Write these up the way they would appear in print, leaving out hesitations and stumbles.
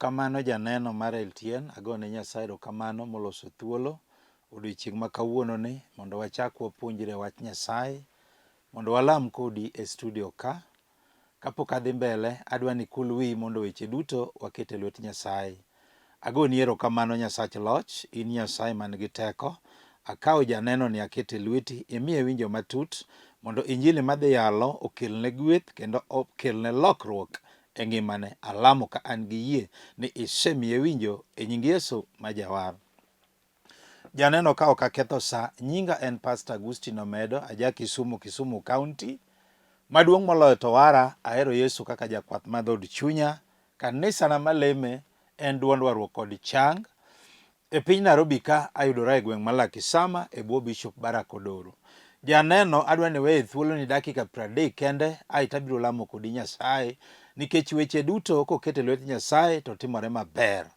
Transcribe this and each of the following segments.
Erokamano janeno mar LTN, agone Nyasaye erokamano moloso thuolo odiochieng' ma kawuononi mondo wachak wapuonjre wach Nyasaye, mondo walam kodi e studio ka. Kapok adhi mbele, adwa ni ikul wiyi mondo weche duto waket e lwet Nyasaye. Agoni erokamano Nyasach loch, in Nyasaye man gi teko. Akawo janeno ni aketo e lweti, imiye winjo matut mondo injili madhi yalo okelne gweth kendo okelne lokruok e ngimane. Alamo ka an gi yie ni isemiye winjo e nying Yesu ma Jawar. Janeno ka ok aketho sa, nyinga en Pastor Agustino Omedo, aja Kisumu, Kisumu County. Maduong' moloyo to wara, ahero Yesu kaka jakwath ma dhood chunya. Kanisana maleme en duond warruok kod chang. E piny Nairobi ka ayudora e gweng' ma Lakisama e bwo Bishop Barack Odoro. Janeno adwa ni weye thuolo ni dakika 30 kende aeto abiro lamo kodi Nyasaye nikech weche duto koket e lwet Nyasaye to timore maber.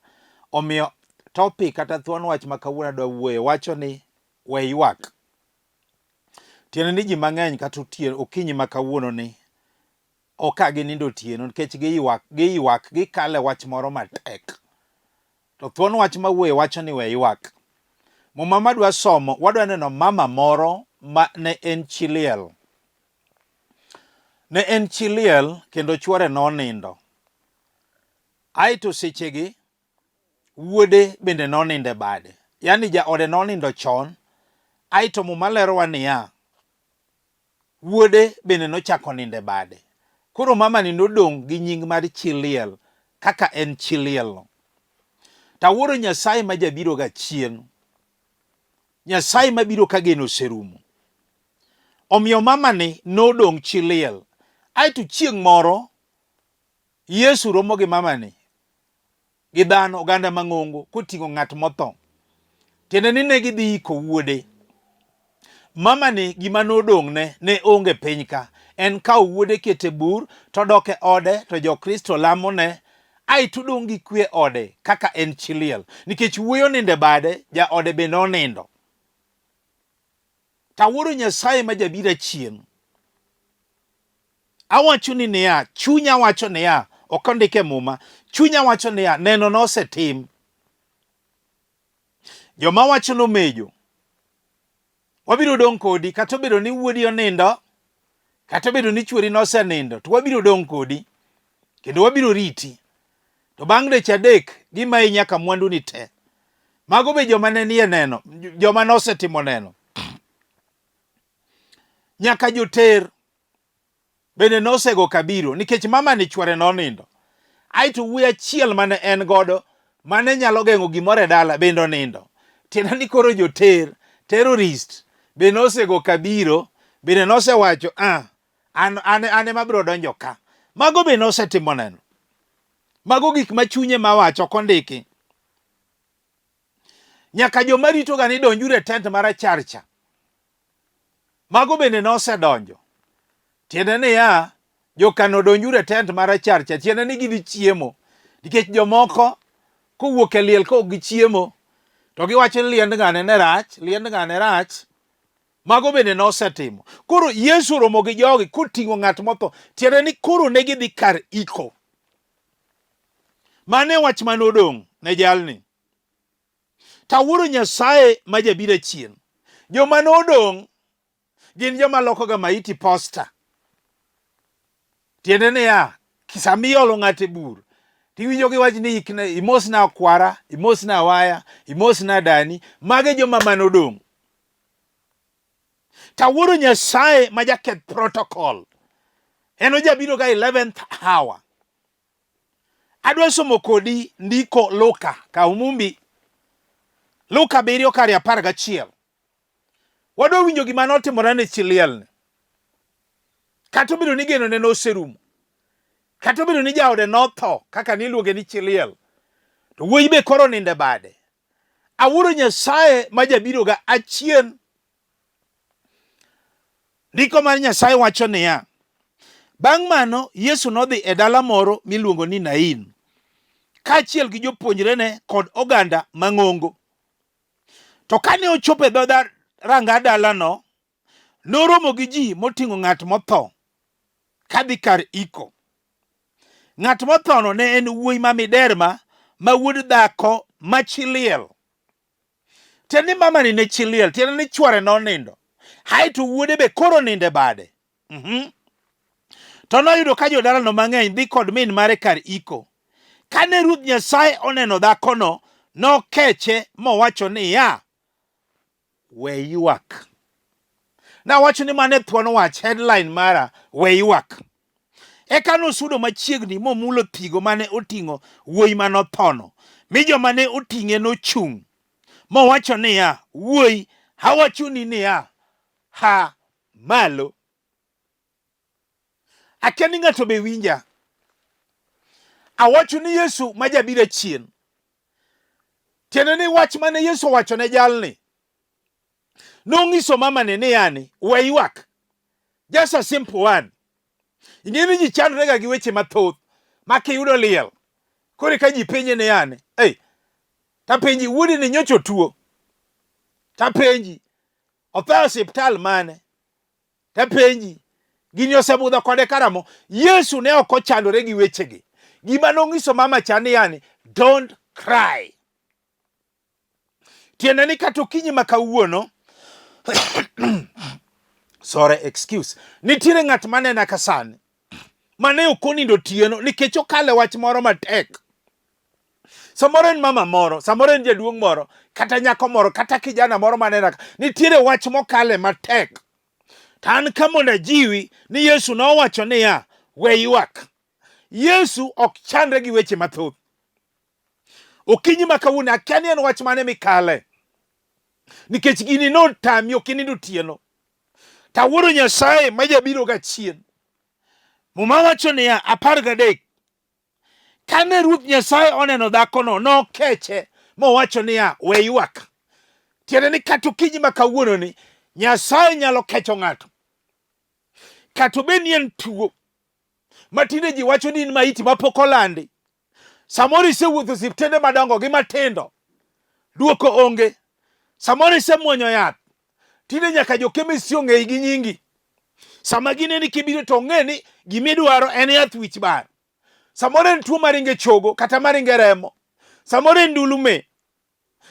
Omiyo Topic kata thuon wach ma kawuono adwa wuoye wacho ni we ywak. Tiende ni ji mang'eny kata otieno okinyi ma kawuono ni ok a ginindo otieno nikech giywak giywak gikale wach moro matek. To thuon wach ma wuoye wacho ni we ywak. Muma madwa somo wadwa neno mama moro ma ne en chi liel. Ne en chi liel kendo chwore nonindo. Aeto sechegi wuode bende nonindo e bade. Yaani jaode nonindo chon, aeto Muma lerowa niya, wuode bende nochako nindo e bade. Koro mamani nodong' gi nying mar chi liel kaka en chi lielno. Tawuoro Nyasaye ma jabiro ga chien. Nyasaye mabiro ka geno oserumo. Omiyo mamani nodong' chi liel. Aeto chieng' moro Yesu romo gi mamani gi dhano oganda mang'ongo koting'o ng'at motho. Tiende ni ne gidhi iko wuode. Mamani gima nodong'ne ne onge piny ka. En kawo wuode kete bur to dok e ode to Jokristo lamone aeto odong' gi kwe ode kaka en chi liel. Nikech wuoyi onindo e bade, jaode bende onindo. Tawuoro Nyasaye ma jabiro achien. Awacho ni niya, chunya wacho niya, ok ondik e muma, chunya wacho niya, neno nosetim. Joma wacho nomejo, wabiro dong' kodi kata obedo ni wuodi onindo, kata obedo ni chwori nosenindo, to wabiro dong' kodi kendo wabiro riti. To bang' deche adek gimayi nyaka mwanduni te. Mago be joma ne nie neno, joma nosetimo neno. Nyaka joter bende nosego kabiro nikech mama ni chwore nonindo. Aeto wuoyi achiel mane en godo mane nyalo geng'o gimoro e dala bende onindo. Tiende ni koro joter, terrorist be nosego kabiro bende nosewacho ah, an, an, an ema abiro donjo ka. Mago be nosetimo neno. Mago gik ma chunye mawacho ok ondiki. Nyaka joma ritoga ni donjuru e tent marachar cha. Mago bende nosedonjo. Tiende niya, jokano donjuru e tent marachar cha, tiende ni gidhi chiemo. Nikech jomoko kowuok e liel ka ok gichiemo, to giwacho ni liend ng'ane ne rach, liend ng'ane rach. Mago bende nosetimo. Koro Yesu oromo gi jogi koting'o ng'at motho, tiende ni koro ne gidhi kar iko. Mano e wach mane odong' ne jalni. Tawuoro Nyasaye ma jabiro achien. Joma nodong' gin joma lokoga maiti posta. Tiende niya, sama iolo ng'ato e bur, tiwinjo giwach ni ikne, imosna okwara, imosna awaya, imosna dani, mago e joma mane odong'. Tawuoro Nyasaye ma jaketh protocol. En ojabiro ga 11th hour. Adwa somo kodi ndiko Luka, kaw mumbi. Luka abiriyo kare 11. Wadwa winjo gima notimore ne chi lielni. Kata obedo ni genone noserumo, kata obedo ni jaode notho kaka niluonge ni chi liel, to wuoyi be koro nindo e bade. Awuoro Nyasaye ma jabiroga achien. Ndiko mar Nyasaye wacho niya, bang' mano Yesu nodhi e dala moro miluongo ni Nain, kaachiel gi jopuonjrene kod oganda mang'ongo. To kane ochopo e dho ranga dalano, noromo gi ji moting'o ng'at motho kadhi kar iko. Ng'at mothono ne en wuoyi ma miderma ma wuod dhako ma chi liel. Tiende ni mamani ne chi liel, tiende ni chwore nonindo. Hai to wuode be koro nindo e bade. To noyudo ka jodalano mang'eny dhi kod min mare kar iko. Kane Ruoth Nyasaye oneno dhakono, nokeche mowacho niya, we ywak. Nawacho ni mano e thuon wach, headline mara, we ywak. Eka nosudo machiegni momulo thigo mane oting'o wuoyi ma nothono, mi joma ne oting'e nochung', mowacho niya, Wuoyi, awachoni niya, ha malo. Akia ni ng'ato be winja. Awacho ni Yesu ma jabiro achien. Tiende ni wach mane Yesu owacho ne jalni, nong'iso mamane ni yani, we ywak. Just a simple one. Ing'e ni ji chandrega gi weche mathoth ma kiyudo liel. Koro ka ji penje ni yani, ei, tapenji wuodi ni nyocha otuo. Tapenji, otho e osiptal mane? Tapenji, gini osebudho kode karamo? Yesu ne ok ochandore gi wechegi. Gima nong'iso mama cha ni yani, don't cry. Tiende ni kata okinyi ma kawuono sorry, excuse, nitiere ng'at manena ka sani mane ok onindo otieno nikech okale wach moro matek. Samoro en mama moro, samoro en jaduong' moro, kata nyako moro, kata kijana moro manena ka. Nitiere wach mokale matek. To an ka mondo ajiwi ni Yesu nowacho niya, we ywak. Yesu ok chandre gi weche mathoth. Okinyi ma kawuono akia ni en wach mane mikale. Nikech gini notami ok inind otieno. Tawuoro Nyasaye ma jabiro ga chien. Muma wacho niya, 13. Kane Ruoth Nyasaye oneno dhakono, nokeche mowacho niya, we ywak. Tiende ni kata okinyi ma kawuononi, Nyasaye nyalo kecho ng'ato. Kata obed ni en tuo ma tinde ji wacho ni in maiti mapok olandi. Samoro isewuotho osiptende madongo gi matindo, duoko onge. Samoro isemuonyo yath, tinde nyaka jo chemist ong'eyi gi nyingi. Sama gineni kibiro to ong'e ni gimidwaro en yath wich bar. Samoro en tuo maringo e chogo kata maringo e remo. Samoro en ndulume.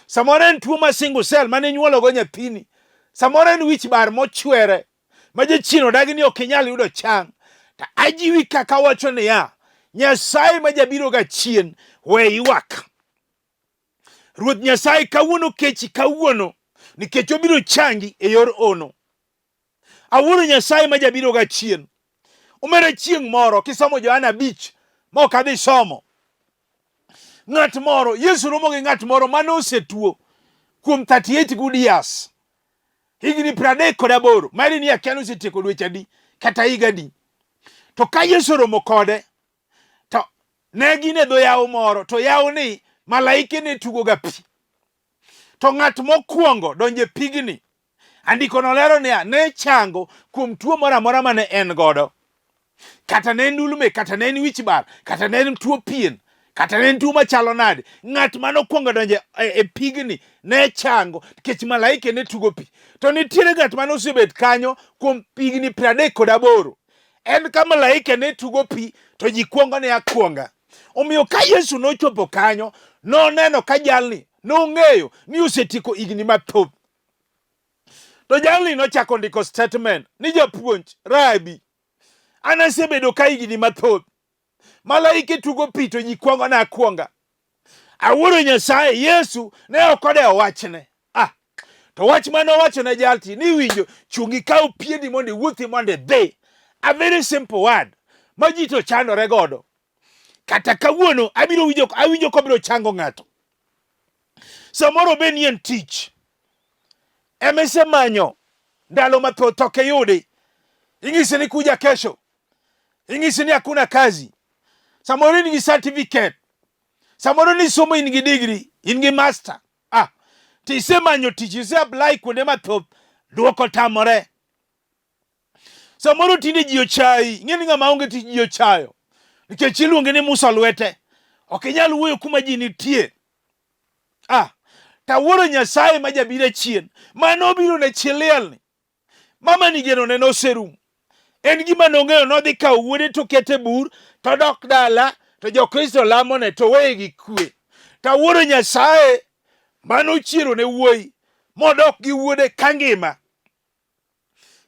Samoro en tuo mar single cell mane inyuologo nyathini. Samoro en wich bar mochwere ma jachien odagi ni ok inyal yudo chang. To ajiwi kaka awacho niya, Nyasaye ma jabiro ga chien, we ywak. Ruoth Nyasaye kawuono kechi kawuono nikech obiro changi e yor ono. Awuoro Nyasaye ma jabiro ga chien. Omera chieng' moro kisomo Johana 5 ma ok adhi somo. Ng'at moro, Yesu romo gi ng'at moro mane osetuo kuom 38 good years. Higni 38, mari ni akia ni osetieko dweche adi kata higa adi. To ka Yesu oromo kode, to ne gin e dho yawo moro, to yawo ni malaike ne tugo ga pi. To ng'at mokwongo donjo e pigni, andikono lero niya, ne chango kuom tuo moro amora mane en godo. Kata ne en ndulme, kata ne en wich bar, kata ne en tuo pien, kata ne en tuo machalo nade, ng'at mane okwongo donjo e pigni ne chango nikech malaike ne tugo pi. To nitiere ng'at mane osebet kanyo kuom higni 38. En ka malaike ne tugo pi to ji kwongo ne akwonga. Omiyo ka Yesu nochopo kanyo, noneno ka jalni nong'eyo ni osetieko higni mathoth. To jalni nochako ndiko statement ni japuonj, Rabi, an asebedo ka higni mathoth. Malaike tugo pi to ji kwongo na akwonga. Awuoro Nyasaye, Yesu ne ok odewo wachne. Ah, to wach mane owacho ne jalti ni winjo chung' ikaw pieni mondo iwuothi mondo idhi. A very simple word ma ji to chandore godo. Kata kawuono abiro winjo awinjo kobiro chango ng'ato. Samoro bed ni en tich ema isemanyo ndalo mathoth to ok iyudi. Inyisi ni kuja kesho, inyisi ni hakuna kazi. Samoro in gi certificate, samoro ni somo in gi degree, in gi master. Ah, to isemanyo tich, ise apply kuonde mathoth, duoko tamore. Samoro tinde ji ochayi, ing'e ni ng'ama onge tich ji ochayo. Nikech iluonge ni Musa lwete. Ok inyal wuoyo kuma ji nitie. Ah, tawuoro Nyasaye ma jabiro achien, ma nobiro ne chi lielni. Mama ni geno ne noserumo. En gima nong'eyo nodhi kawo wuode to kete bur to dok dala to Jokristo lamone to weye gi kwe. To awuoro Nyasaye mane ochiero ne wuoyi modok gi wuode ka ngima.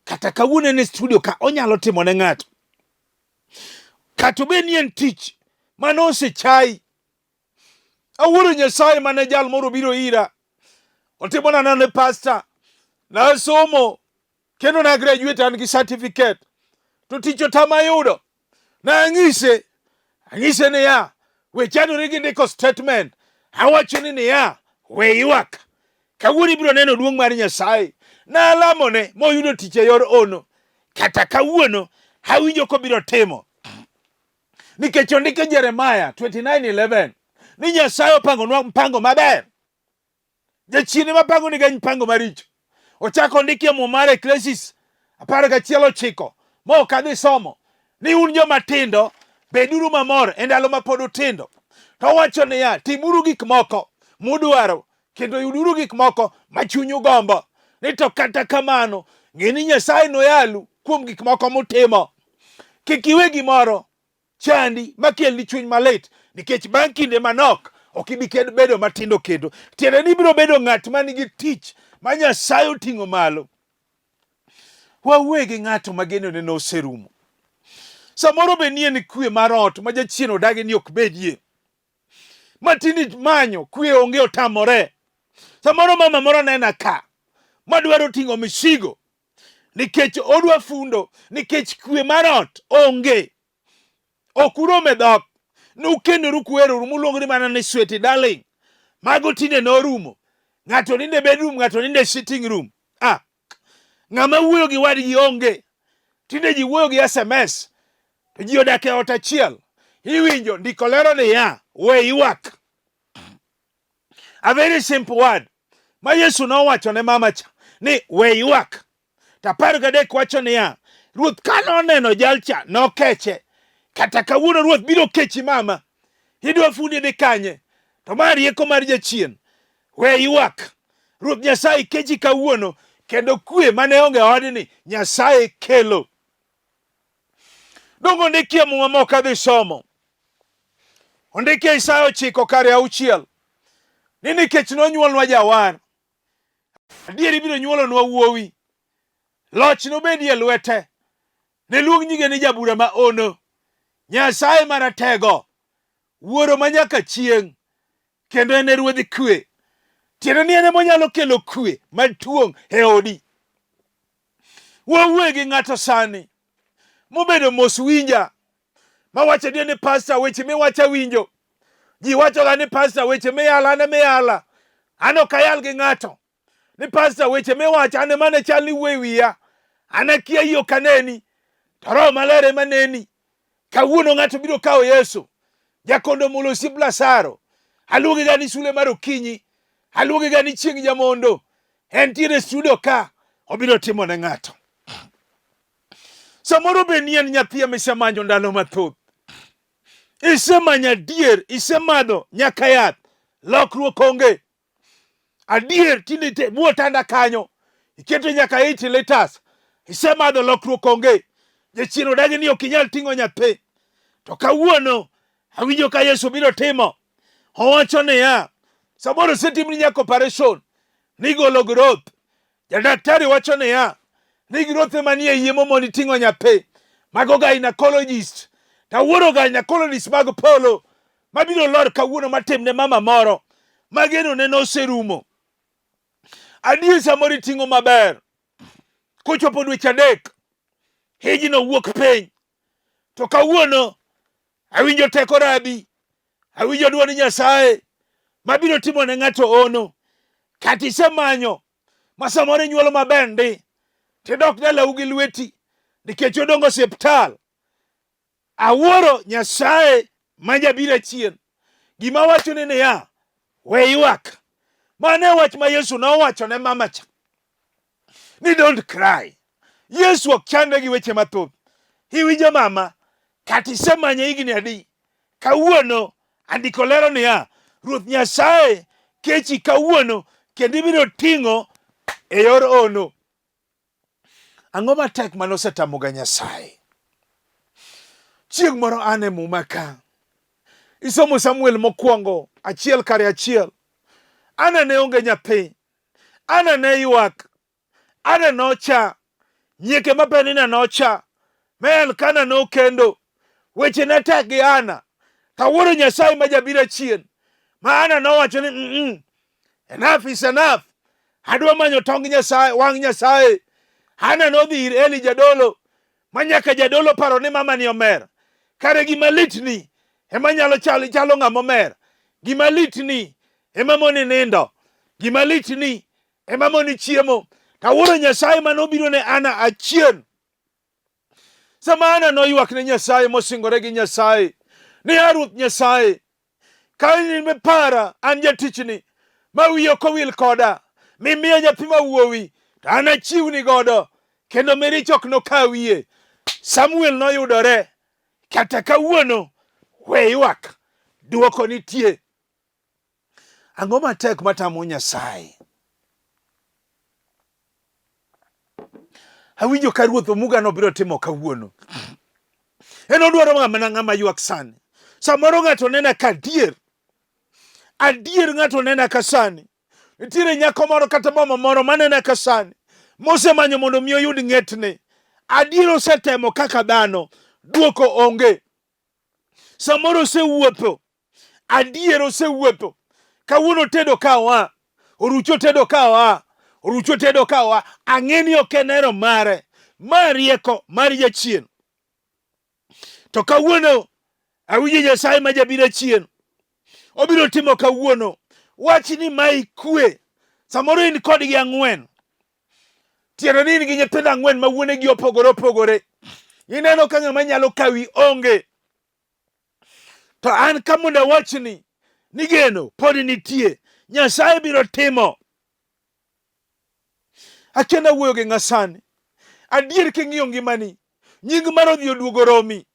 Kata kawuono en e studio ka onyalo timo ne ng'ato. Kata obed ni en tich mane osechayi. Awuoro Nyasaye mane jal moro obiro ira. Otimona nane pasta. Nasomo kendo na graduate an gi certificate. To tich otama yudo. Nang'ise, ang'ise niya, we chandori gi ndiko statement. Awachoni niya, we ywak. Kawuono ibiro neno duong' mar Nyasaye. Nalamone moyudo tich e yor ono. Kata kawuono awinjo kobiro timo. Nikech ondike Jeremiah 29:11 ni Nyasaye opangonwa mpango maber. Jachien ema pango ni mpango maricho. Ochako ondikie Muma mar Ecclesiastes 11:9 ma ok adhi somo ni un joma tindo beduru mamor e ndalo ma pod utindo. To owacho niya, timuru gik moko mudwaro kendo yuduru gik moko ma chunyu gombo. Ni to kata kamano ng'e ni Nyasaye noyalu kuom gik moko mutimo. Kik iwe gimoro chandi makelni chuny malit nikech bang' kinde manok ok ibi ked bedo matindo kendo. Tiende ni ibiro bedo ng'at ma nigi tich ma Nyasaye oting'o malo. Wawuoye gi ng'ato ma genone noserumo. Samoro be nie ni kwe mar ot ma jachien odagi ni ok bedie. Ma tinde manyo kwe onge otamore. Samoro mama moro nena ka madwaro ting'o misigo nikech odwa fundo nikech kwe mar ot onge. Ok urom e dhok. Nukendoru kuheroru muluongori mana ni sweetie darling. Mago tinde norumo. Ng'ato nindo e bedroom, ng'ato nindo e sitting room. Ah, ng'ama wuoyo gi wadgi onge. Tinde ji wuoyo gi SMS. To ji odak e ot achiel. Iwinjo ndiko lero niya, we ywak. A very simple word ma Yesu nowacho ne mama cha ni we ywak. To 13 wacho niya, Ruoth ka noneno jalcha nokeche. Kata kawuono Ruoth biro kechi mama. Idwa fundi dhi kanye? To ma rieko mar jachien. We ywak. Ruoth Nyasaye kechi kawuono kendo kwe mane onge odni Nyasaye kelo. Donge ondikie Muma ma ok adhi somo. Ondikie Isaya 9 kare 6 ni nikech nonyuolnwa jawar, adier ibiro nyuolonwa wuowi, loch nobedi e lwete, ne luong nyinge ni jabura ma ono, Nyasaye maratego, wuoro ma nyaka chieng', kendo en e ruodh kwe. Tiende ni en ema onyalo kelo kwe maduong' e odi. Wawuoye gi ng'ato sani mobedo mos winja mawacho adier ni pasta weche miwacho awinjo. Ji wachoga ni pasta weche miyalo an ema iyala. An ok ayal gi ng'ato. Ni pasta weche miwacho an ema ne chal ni wuoyo e wiya. An akia iyi ok aneni. To Roho Maler ema neni. Kawuono ng'ato biro kawo Yesu. Jakondo mulo osiep Lazaro. Aluonge ga ni sule mar okinyi. Aluonge ga ni chieng' jamondo. Entiere e studio ka. Obiro timo ne ng'ato. Samoro be ni en nyathi ema isemanyo ndalo mathoth. Isemanyo adier, isemadho nyaka yath. Lokruok onge. Adier tinde te buo tanda kanyo. Iketo nyaka 80 liters. Isemadho lokruok onge. Jachien odagi ni ok inyal ting'o nyathi. To kawuono awinjo ka Yesu biro timo. Owacho niya, samoro osetimni nyaka operation nigolo growth. Jadaktari wacho niya, ni growth ema nie iye momoni ting'o nyathi. Mago gynecologist. Tawuoro gynecologist mag polo mabiro lor kawuono matimne mama moro mageno ne noserumo. Adier samoro iting'o maber. Kochopo dweche 3, hijno wuok piny. To kawuono awinjo teko rabi, awinjo dwond Nyasaye mabiro timo ne ng'ato ono. Kata isemanyo ma samoro inyuolo maber ndi, tidok dalau gi lweti nikech odong' osiptal. Awuoro Nyasaye ma jabiro achien. Gima awacho ni niya, we ywak. Mano e wach ma Yesu nowacho ne mama cha. Ni don't cry. Yesu ok chandre gi weche mathoth. Iwinjo mama, kata isemanye higni adi, kawuono andiko lero niya, Ruoth Nyasaye kechi kawuono kendo ibiro ting'o e yor ono. Ang'o matek mane osetamoga Nyasaye? Chieng' moro an e muma ka, Isomo Samuel mokwongo achiel kare achiel. Ana ne onge nyathi. Ana ne ywak. Ana nocha. Nyieke ma Penina nocha. Me Elkana nokendo. Weche ne tek gi Ana. Kawuono Nyasaye ma jabiro chien. Ma Ana nowacho ni mm -mm. Enough is enough. Adwa manyo tong Nyasaye, wang' Nyasaye. Hana nodhi ir Eli jadolo, ma nyaka jadolo paro ni mama ni omer. Kare gima lit ni ema nyalo chalo, chalo ng'ama omer. Gima lit ni ema moni nindo. Gima lit ni ema moni chiemo. Tawuoro Nyasaye ma nobiro ne Ana achien. Sama Ana noywak ne Nyasaye mosingore gi Nyasaye ni a Ruoth Nyasaye, ka in para an jatichni ma wiyi ok owil koda, mimiya nyathi ma wuowi, to an achiwni godo, kendo mirich ok nokawie. Samuel noyudore kata kawuono, we ywak, dwoko nitie. Ang'o matek matamo Nyasaye? Awinjo ka Ruoth Omuga nobiro timo kawuono. En odwaro mana ng'ama ywak sani. Samoro ng'ato nena ka adier. Adier ng'ato nena ka sani. Nitiere nyako moro kata mama moro manena ka sani mosemanyo mondo mi oyud ng'etne. Adier osetemo kaka dhano, duoko onge. Samoro osewuotho adier osewuotho. Kawuono tedo ka oa, orucho tedo ka oa, orucho tedo ka oa. Ang'e ni ok en hero mare, ma rieko mar jachien. To kawuono awinjo Nyasaye ma jabiro achien, obiro timo kawuono. Wach ni ma ikwe, samoro in kodgi ang'wen, tiende ni in gi nyithindo ang'wen ma wuonegi opogore opogore. Ineno ka ng'ama nyalo kawi onge. To an ka mondo awachni ni geno pod nitie, Nyasaye biro timo. Akia nawuoyo gi ng'a sani. Adier king'iyo ngimani, nying mar odhi oduogo romi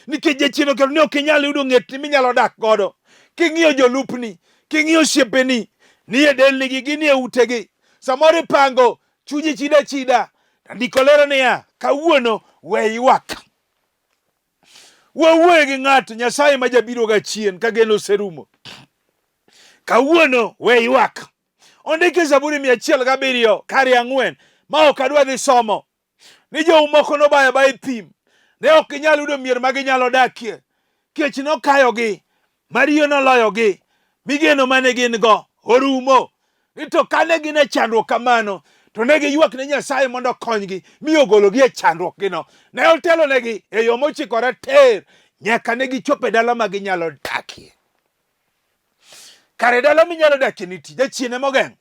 nikech jachien okelo ni ok inyal yudo ng'etni minyalo dak godo. King'iyo jolupni, king'iyo osiepeni, ni e delnigi, gin e utegi. Samoro ipango, chunyi chida chida. Ndiko lero niya, kawuono we ywak. Wawuoye gi ng'ato, Nyasaye ma jabiro ga chien ka geno oserumo. Kawuono we ywak. Ondiki e Zaburi 107 kare 4 ma ok adwa dhi somo. Ni jou moko nobayo abaya e thim. Ne ok ginyal yudo mier ma ginyalo dakie. Kech nokayogi, mariyo noloyogi, mi geno mane gin go orumo. Ni to kane gin e chandruok kamano, to ne giywak ne Nyasaye mondo okonygi, mi ogologi e chandruokgino. Ne otelonegi e yo mochikore tir, nyaka ne gichopo e dala ma ginyalo dakie. Kare dala minyalo dakie nitie, jachien ema ogeng'o.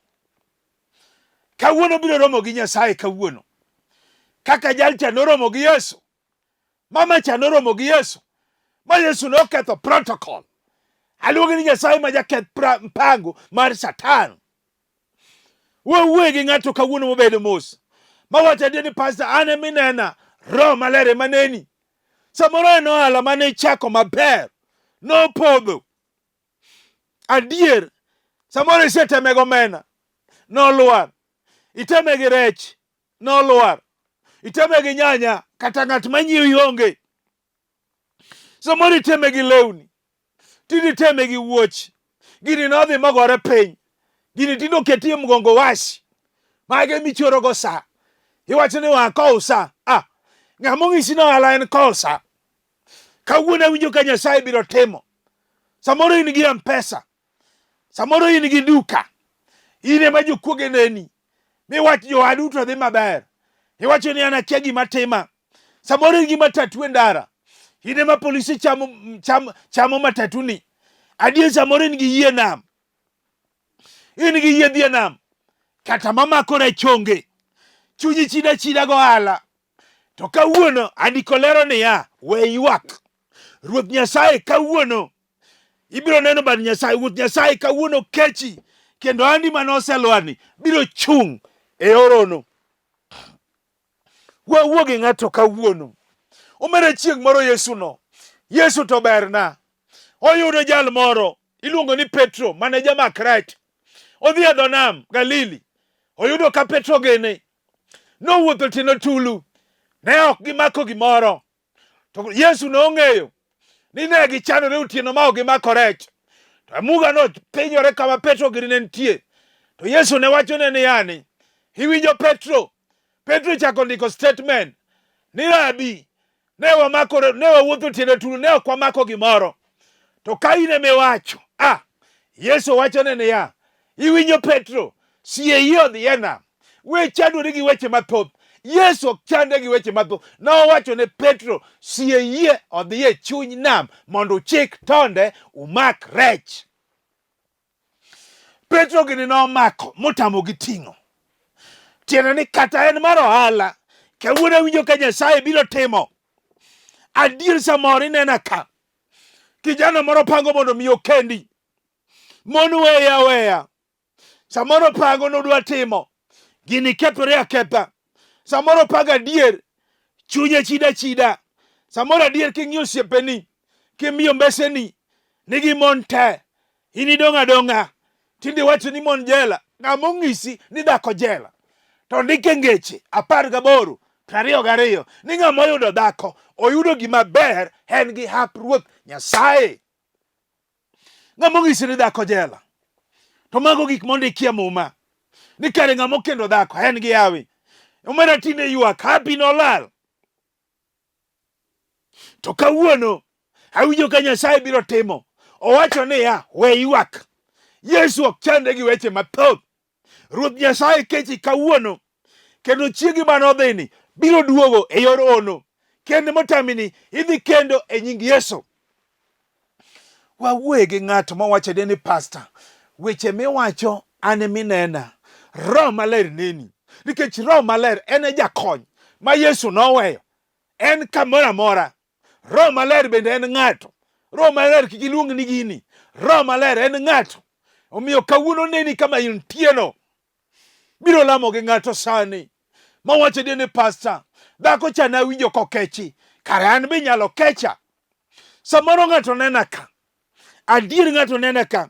Kawuono biro romo gi Nyasaye kawuono. Kaka jalcha noromo gi Yesu, mama cha noromo gi Yesu, ma Yesu noketho protocol. Aluonge ni Nyasaye ma jaketh mpango mar Satan. Wawuoye gi ng'ato kawuono mobedo mos. Mawacho adier ni pastor an ema inena, Roho Maler ema neni. Samoro en ohala mane ichako maber, nopodho. Adier, samoro iseteme gomena, nolwar. Iteme gi rech, nolwar. Iteme gi nyanya, kata ng'at manyiewi onge. Samoro iteme gi lewni, tinde iteme gi wuoch. Gini nodhi mogore piny. Gini tinde oketi e mgongo washi. Mage michorogo sa. Iwacho ni wa kow sa. Ah, ng'ama onyisi ni ohala en kow sa. Kawuono awinjo ka Nyasaye biro timo. Samoro in gi M-Pesa. Samoro in gi duka. In ema jokuoge neni. Miwach jowadu to dhi maber. Iwacho ni an akia gima tima. Samoro in gi matatu e ndara. In ema polisi chamo, chamo, chamo matatu ni. Adier samoro in gi yie nam. In gi yie dhi e nam. Kata mamako rech onge. Chunyi chida chida gohala. To kawuono andiko lero niya, we ywak. Ruoth Nyasaye kawuono ibiro neno bad Nyasaye. Ruoth Nyasaye kawuono kechi kendo andi mane oselwarni biro chung' e orono. Wawuo gi ng'ato kawuono. Omera chieng' moro Yesu no. Yesu to berna. Oyudo jal moro iluongo ni Petro mane jamak rech. Odhi e dho nam Galili. Oyudo ka Petro gini. Nowuotho otieno tulu. Ne ok gimako gimoro. To Yesu nong'eyo. Ni ne gichanore otieno ma ok gimako rech. To amugano pinyore kama Petro gini ne nitie. To Yesu ne wachone niya ni, iwinjo Petro? Petro chako ndiko statement ni Rabi, ne wamako ne wawuotho otieno tulu ne ok wamako gimoro. To ka in ema iwacho, ah, Yesu wachone niya, iwinjo Petro, sie yie odhi e nam. We chandori gi weche mathoth. Yesu ok chande gi weche mathoth. Nowacho ne Petro, sie yie odhi e chuny nam mondo uchik tonde umak rech. Petro gini nomako motamogi ting'o. Tiende ni kata en mar ohala, kawuono awinjo ka Nyasaye biro timo. Adier samoro inena ka kijana moro pango mondo mi okendi, mon weye aweya. Samoro pango nodwa timo, gini kethore aketha. Samoro pango adier, chunye chida chida. Samoro adier king'iyo osiepeni, kimiyo mbeseni, nigi mon te, in idong' adong'a. Tinde iwacho ni mon jela, ng'ama ong'isi ni dhako jela? To ndik e ngeche 18 22 ni ng'ama oyudo dhako oyudo gima ber, en gi hap Ruoth Nyasaye. Ng'ama ong'isi ni dhako jela? To mago gik mondikie Muma ni kare ng'ama okendo dhako en gi hawi. Omera tinde ywak, hapi nolal. To kawuono awinjo ka Nyasaye biro timo. Owacho niya, we ywak. Yesu ok chande gi weche mathoth. Ruoth Nyasaye kechi kawuono kendo chiegi mane odhini biro duogo e yor ono. Kend motamini idhi kendo e nying Yesu. Wawuoye gi ng'ato mawacho ni pasta, weche miwacho an minena. Roho Maler neni. Nikech Roho Maler en e jakony ma Yesu noweyo. En kamoro amora. Roho Maler bende en ng'ato. Roho Maler kik iluong ni gini. Roho Maler en ng'ato. Omiyo kawuono neni kama intieno. Biro lamo gi ng'ato sani. Mawacho ni pasta, dhako cha nawinjo kokechi. Kare an be inyalo kecha. Samoro ng'ato nena ka. Adier ng'ato nena ka.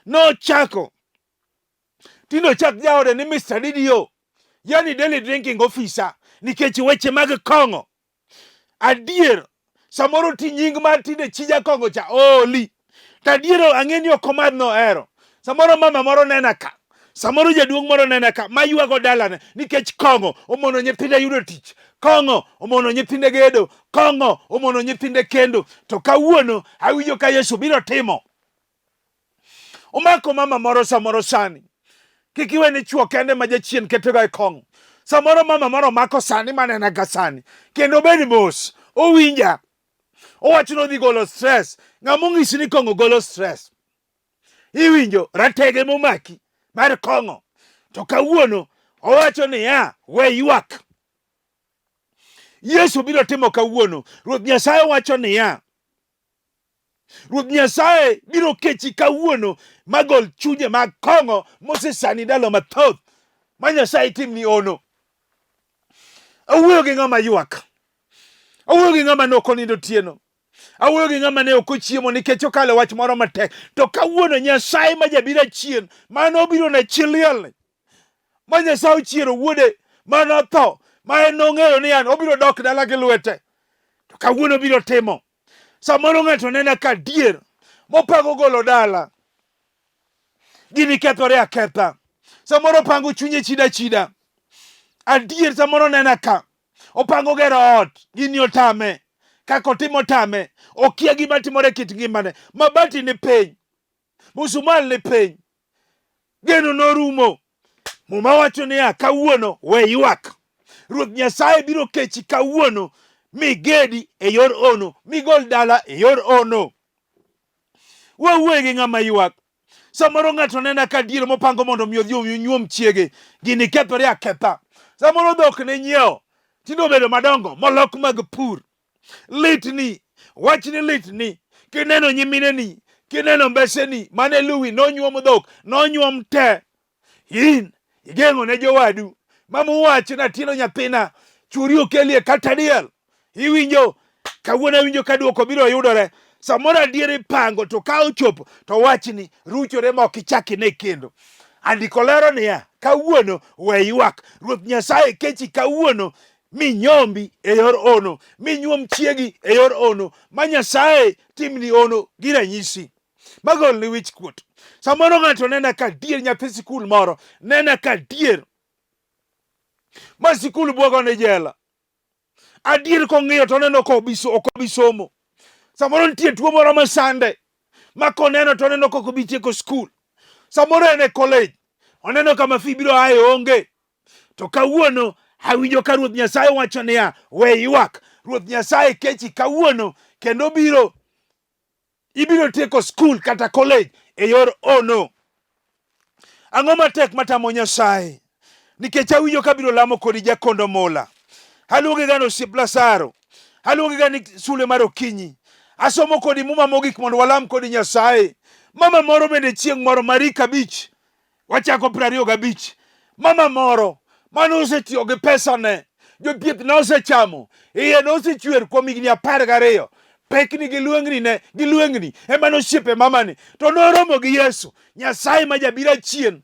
Nochako. Tinde ochak jaode ni Mr. DDO. Yani daily drinking officer. Nikech weche mag kong'o. Adier, samoro ti nying mar tinde chija kong'o cha oli. To adier ang'e ni ok omadh nohero. Samoro mama moro nena ka. Samoro jaduong' moro nena ka ma ywago dalane nikech kong'o omono nyithinde yudo tich. Kong'o omono nyithinde gedo. Kong'o omono nyithinde kendo. To kawuono awinjo ka Yesu biro timo. Omako mama moro samoro sani. Kik iwe ni chwo kende ma jachien ketega e kong'o. Samoro mama moro omako sani manena ga sani. Kendo obed mos. Owinja. Owacho ni odhi golo stress. Ng'ama ong'isi ni kong'o golo stress? Iwinjo ratege momaki mar kong'o. To kawuono owacho niya, we ywak. Yesu biro timo kawuono. Ruoth Nyasaye wacho niya, Ruoth Nyasaye biro kechi kawuono magol chunje mag kong'o mosesani ndalo mathoth ma Nyasaye timni ono. Awuoyo gi ng'ama ywak. Awuoyo gi ng'ama ne ok onindo otieno. Awuoyo gi ng'ama ne ok ochiemo nikech okalo wach moro matek. To kawuono Nyasaye ma jabiro achien mane obiro ne chi liel ma Nyasaye ochiero wuode mane otho ma en nong'eyo ni an obiro dok dala gi lwete. To kawuono biro timo. Samoro ng'ato nena ka dier mopango golo dala. Gini kethore aketha. Samoro opango chunye chida chida. Adier samoro nena ka opango gero ot, gini otame. Kaka otimo otame. Okia gima timore e kit ngimane. Mabati ni piny. Musumal ni piny. Geno norumo. Muma wacho niya, kawuono we ywak. Ruoth Nyasaye biro kechi kawuono mi gedi e yor ono, mi gol dala e yor ono. Wawuoye gi ng'ama ywak. Samoro ng'ato nena ka dier mopango mondo mi odhi onyuom chiege, gini kethore aketha. Samoro dhok ne nyiewo, tinde obedo madongo molok mag pur. Litni, wachni litni, kineno nyimineni, kineno mbeseni, mane luwi nonyuom dhok, nonyuom te. In igeng'o ne jowadu mama uwacho ni atieno nyathina churi okelie kata diel. Iwinjo kawuono awinjo ka duoko biro yudore. Samoro adier ipango to ka ochopo to wachni ruchore ma ok ichak ine kendo. Andiko lero niya, kawuono we ywak. Ruoth Nyasaye kechi kawuono. Minyombi e yor ono, minyuom chiegi e yor ono, ma Nyasaye timni ono gi ranyisi magolni wich kuot. Samoro ng'ato nena ka dier, nyathi sikul moro nena ka dier ma sikul bwogo ni jela. Adier kong'iyo to oneno ka ok obi somo. Samoro nitie tuo moro masande ma koneno to oneno ka ok obi tieko skul. Samoro en e college, oneno kama fee biro aye onge. To kawuono awinjo ka Ruoth Nyasaye wacho niya, we ywak. Ruoth Nyasaye kechi kawuono kendo biro ibiro tieko skul kata college e yor ono. Ang'o matek matamo Nyasaye? Nikech awinjo ka biro lamo kodi jakondo mola. Aluongi ga ni osiep Lazaro. Aluongi ga ni sule mar okinyi. Asomo kodi muma mogik mondo walam kodi Nyasaye. Mama moro bende chieng' moro Marika Beach wachako 25. Mama moro mane osetiyo gi pesane, jothieth ne osechamo, iye ne osechwer kuom higni 12. Pekni gi lwengni ne gi lwengni ema nosiepe mamani, to noromo gi Yesu, Nyasaye ma jabira chien.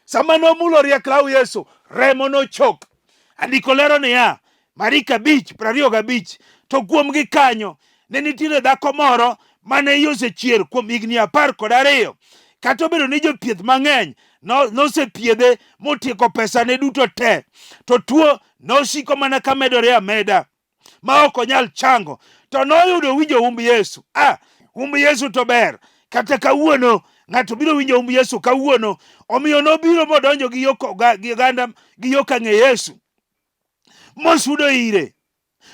Sama nomulo riak law Yesu, remo nochok. Andiko lero niya, Mariko 5:25, to kuomgi kanyo ne nitiere dhako moro mane iye osechier kuom higni 12. Kata obedo ni jothieth mang'eny nosethiedhe motieko pesane duto te, to tuo nosiko mana ka medore ameda ma ok onyal chango. To noyudo winjo humb Yesu. Ah, humb Yesu to ber. Kata kawuono ng'ato biro winjo humb Yesu kawuono. Omiyo nobiro modonjo gi yo gi oganda gi yo ka ng'e Yesu. Mosudo ire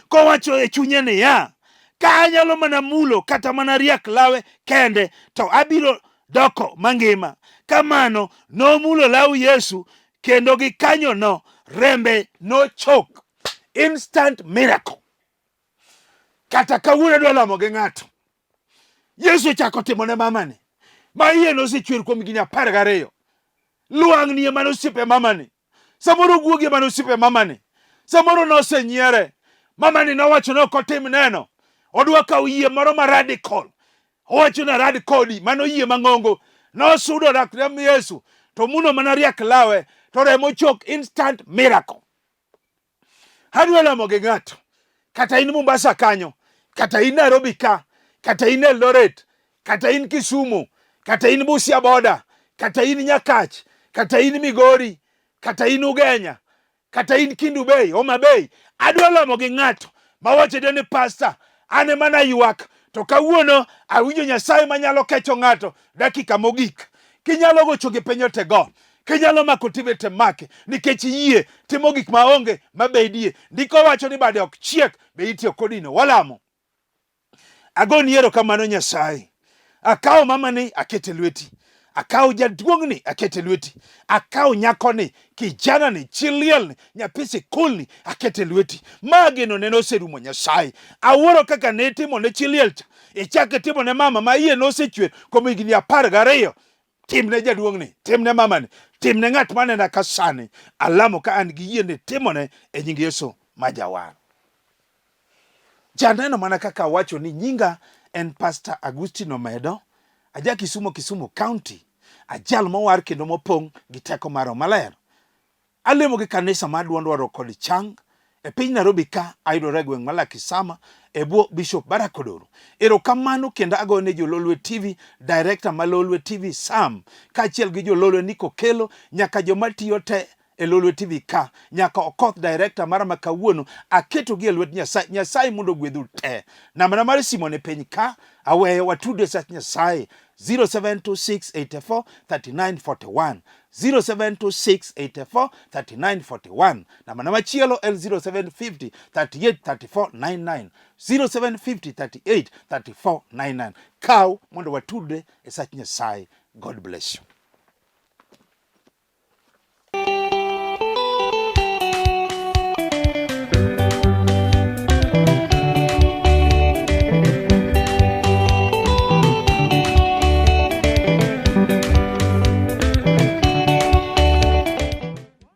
kowacho e chunye niya, ka anyalo mana mulo kata mana riak lawe kende to abiro doko mangima. Kamano nomulo law Yesu kendo gikanyono rembe nochok. Instant miracle. Kata kawuono adwa lamo gi ng'ato. Yesu ochako timo ne mamani ma iye nosechwer kuom higni 12. Lwang'ni ema nosiepe mamani. Samoro guogi ema nosiepe mamani. Samoro nosenyiere. Mamani nowacho ni ok otim neno. Odwa kawo yie moro ma radical. Owacho ni arad kodi, mano yie mang'ongo. Nosudo rak remb Yesu to muno mana riak lawe to remo chok instant miracle. Adwa lamo gi ng'ato. Kata in Mombasa kanyo, kata in Nairobi ka, kata in Eldoret, kata in Kisumu, kata in Busia boda, kata in Nyakach, kata in Migori, kata in Ugenya, kata in Kendu Bay, Homa Bay. Adwa lamo gi ng'ato mawacho ni pastor, an ema naywak to kawuono awinjo Nyasaye manyalo kecho ng'ato dakika mogik. Kinyalo gocho gi piny to go. Kinyalo mako time to make nikech yie timo gik maonge mabedie. Ndiko wacho ni bade ok chiek be itiyo kodino. Walamo. Agoni erokamano Nyasaye. Akawo mamani akete lweti. Akawo jaduong'ni akete lweti. Akawo nyakoni, kijanani, chi lielni, nyathi sikulni akete lweti. Ma geno ne noserumo Nyasaye. Awuoro kaka ne itimo ne chi liel cha. Ichako itimo ne mama ma iye nosechwer kuom higni 12. Timne jaduong'ni, timne mamani, timne ng'at manena ka sani. Alamo ka an gi yie ni timone e nying Yesu ma jawar. Janeno mana kaka awacho ni nyinga en Pastor Agustino Omedo, aja Kisumo, Kisumu County, ajal mowar kendo mopong' gi teko mar Roho Maler. Alemo gi kanisa mar Duond Warruok kod Chang e piny Nairobi ka ayudore e gweng' ma Lakisama e bwo Bishop Barack Odoro. Erokamano kendo agoyo ne jo Lolwe TV, director ma Lolwe TV Sam, kaachiel gi jo Lolwe Nico Kelo, nyaka joma tiyo te e Lolwe TV ka, nyaka Okoth director mara ma kawuono, aketogi e lwet Nyasaye. Nyasaye mondo ogwedhu te. Nambana mar simo ni piny ka, aweyo watudre sach Nyasaye 0726843941 0726843941. Nambana machielo en 0750 38 34 99 0750 38 34 99. Kaw mondo watudre e sach Nyasaye. God bless you.